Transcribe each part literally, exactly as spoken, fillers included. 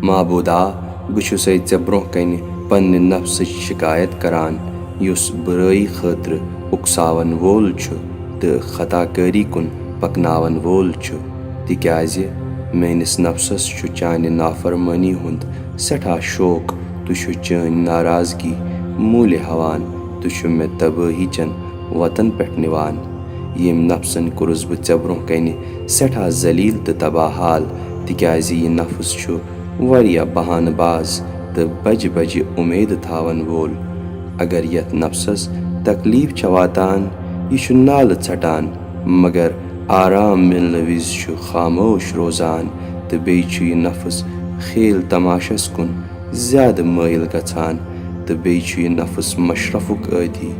معبودا، بہٕ چھُسَے ژےٚ برٛونٛہہ کنہِ پننہِ نفسٕچ شکایت کران، یُس بُرٲیی خٲطرٕ اُکساون وول چھُ تہٕ خطا کٲری کُن پکناون وول چھُ، تِکیازِ میٲنِس نفسس چھُ چانہِ نافرمٲنی ہُنٛد سٮ۪ٹھاہ شوق تہٕ چھُ چٲنۍ ناراضگی موٗلہِ ہٮ۪وان تہٕ چھُ مےٚ تبٲہی چٮ۪ن وتن پٮ۪ٹھ نِوان۔ ییٚمۍ نفسن کوٚرُس بہٕ ژےٚ برٛونٛہہ کنہِ سٮ۪ٹھاہ ذلیل تہٕ تباہ حال، تِکیازِ یہِ نفس چھُ واریاہ بہانہٕ باز تہٕ بجہِ بجہِ اُمیدٕ تھاون وول۔ اگر یتھ نفسس تکلیف چھےٚ واتان، یہِ چھُ نالہٕ ژٹان، مگر آرام مِلنہٕ وِزِ چھُ خاموش روزان، تہٕ بیٚیہِ چھُ یہِ نفس کھیل تماشس کُن زیادٕ مٲیِل گژھان، تہٕ بیٚیہِ چھُ یہِ نفس مشرفُک عٲدی،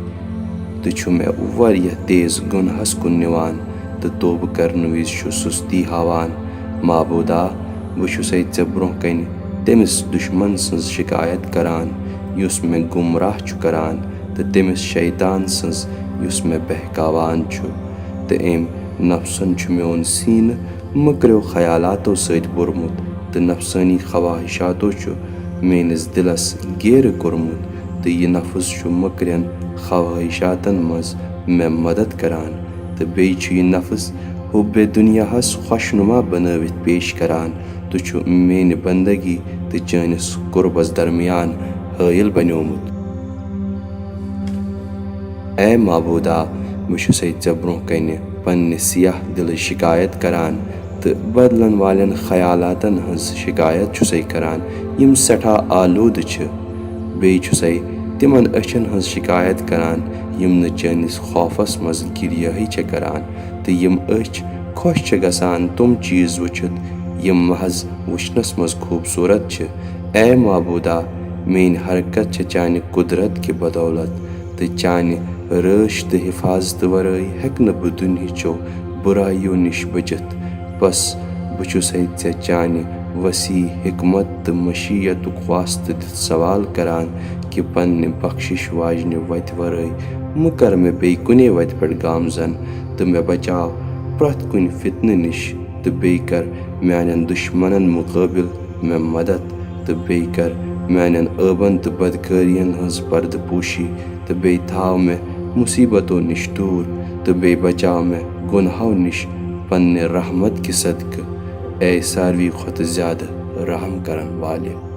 تہٕ چھُ مےٚ واریاہ تیز گۄنہس کُن نِوان، تہٕ توبہٕ کرنہٕ وِزِ چھُ سُستی ہاوان۔ معبودا، بہٕ چھُسَے ژےٚ برٛونٛہہ کنہِ تٔمِس دُشمن سٕنٛز شکایت کران، یُس مےٚ گمراہ چھُ کران، تہٕ تٔمِس شیطان سٕنٛز، یُس مےٚ بہکاوان چھُ۔ تہٕ أمۍ نفسن چھُ میون سیٖنہٕ مٔکرٮ۪و خیالاتو سۭتۍ بوٚرمُت، تہٕ نفسٲنی خواہشاتو چھُ میٲنِس دِلس گیرٕ کوٚرمُت، تہٕ یہِ نفس چھُ مٔکرٮ۪ن خواہشاتن منٛز مےٚ مدد کران، تہٕ بیٚیہِ چھُ یہِ نفس حُبِ دُنیاہس خۄشنُما بنٲوِتھ پیش کران، تہٕ چھُ میٲنۍ بندگی تہٕ چٲنِس قربس درمیان حٲیِل بنیومُت۔ اے معبودا، بہٕ چھُسَے ژےٚ برٛونٛہہ کنہِ پننہِ سیاہ دِلٕچ شکایت کران تہٕ بدلن والٮ۪ن خیالاتن ہٕنٛز شکایت چھُسَے کران، یِم سٮ۪ٹھاہ آلودٕ چھِ۔ بیٚیہِ چھُسَے تِمن أچھن ہٕنٛز شکایت کران، یِم نہٕ چٲنِس خوفس منٛز گریہٕے چھےٚ کران، تہٕ یِم أچھ خۄش چھِ گژھان تِم چیز وٕچھِتھ، یِم محض وٕچھنس منٛز خوبصورت چھِ۔ اے معبودا، میٲنۍ حرکت چھےٚ چانہِ قدرت کہِ بدولت، تہٕ چانہِ رٲچھ تہٕ حفاظتہٕ ورٲے ہیٚکہٕ نہٕ بہٕ دُنہِچو بُرایو نِش بٔچِتھ۔ بس، بہٕ چھُسَے ژےٚ چانہِ وسیع حکمت تہٕ مشیتُک واسطہٕ دِتھ سوال کران کہِ پننہِ بخشش واجنہِ وتہِ ورٲے مہٕ کر مےٚ بیٚیہِ کُنے وتہِ پٮ۪ٹھ گامزن، تہٕ مےٚ بچاو پرٛٮ۪تھ کُنہِ فتنہٕ نِش، تہٕ بیٚیہِ کر میانٮ۪ن دُشمنن مُقٲبِل مےٚ مدد، تہٕ بیٚیہِ کر میانٮ۪ن عٲبن تہٕ بدکٲرین ہٕنٛز پردٕ پوشی، تہٕ بیٚیہِ تھاو مےٚ مُصیبتو نِش دوٗر، تہٕ بیٚیہِ بچاو مےٚ گۄنہو نِش پننہِ رحمت کہِ صدقہٕ، اے ساروی کھۄتہٕ زیادٕ رحم کرن والہِ۔